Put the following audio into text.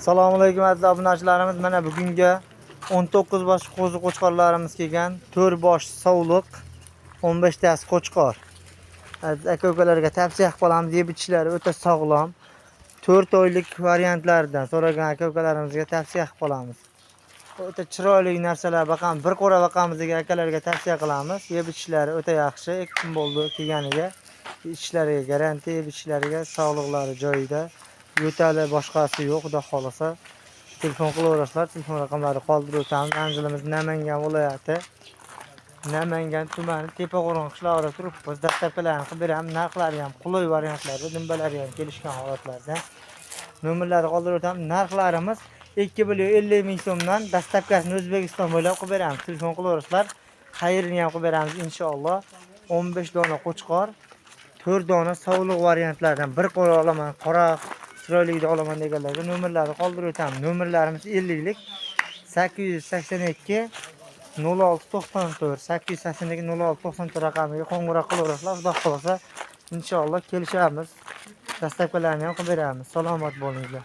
Assalomu alaykum, aziz obunachilarimiz. Mana bugungi 19 bosh qo'zi qo'chqorlarimiz kelgan. 4 bosh sovliq, 15 tasi qo'chqor. Aziz aka ukalarga tavsiya qilib qolamiz, yeb ichishlari o'ta sog'lom. 4 oylik variantlardan so'ragan aka ukalarimizga tavsiya qilib qolamiz. O'ta chiroyli narsalar baqam, bir qo'ra baqamiz degan akalarga tavsiya qilamiz. Yeb ichishlari o'ta yaxshi. 2 kun bo'ldi kelganiga. Ichishlariga garantiya, yeb ichishlariga sog'liqlari joyida. Yo'tali boshqasi yo'q, xudo xohlasa. Telefon qilaverasizlar, telefon raqamlari qoldirib o'tamiz. Manzilimiz Namangan viloyati, Namangan tumani, Tepaqo'rg'on qishlog'ida turibmiz. Доставка larni qilib beramiz. Narxlari ham qulay variantlarda, dumbalari ham kelishgan holatlarda. Nomerlarni qoldirib o'tamiz. Narxlarimiz 2 million 50 ming so'mdan, доставка sini O'zbekiston bo'ylab qilib beramiz. Telefon qilaverasizlar. Xayrini ham qilib beramiz inshaalloh. 15 dona qo'chqor, 4 dona sovliq variantlardan bir qo'ra olaman, qora chiroyligida olaman deganlarga nomerlarni qoldirib o'tamiz. Nomerlarimiz 50 lik 882 06 94, 882 06 94 raqamiga qo'ng'iroq qilaverasizlar. Xudo xohlasa, inshaalloh kelishamiz. Доставка larni ham qilib beramiz. Salomat bo'linglar.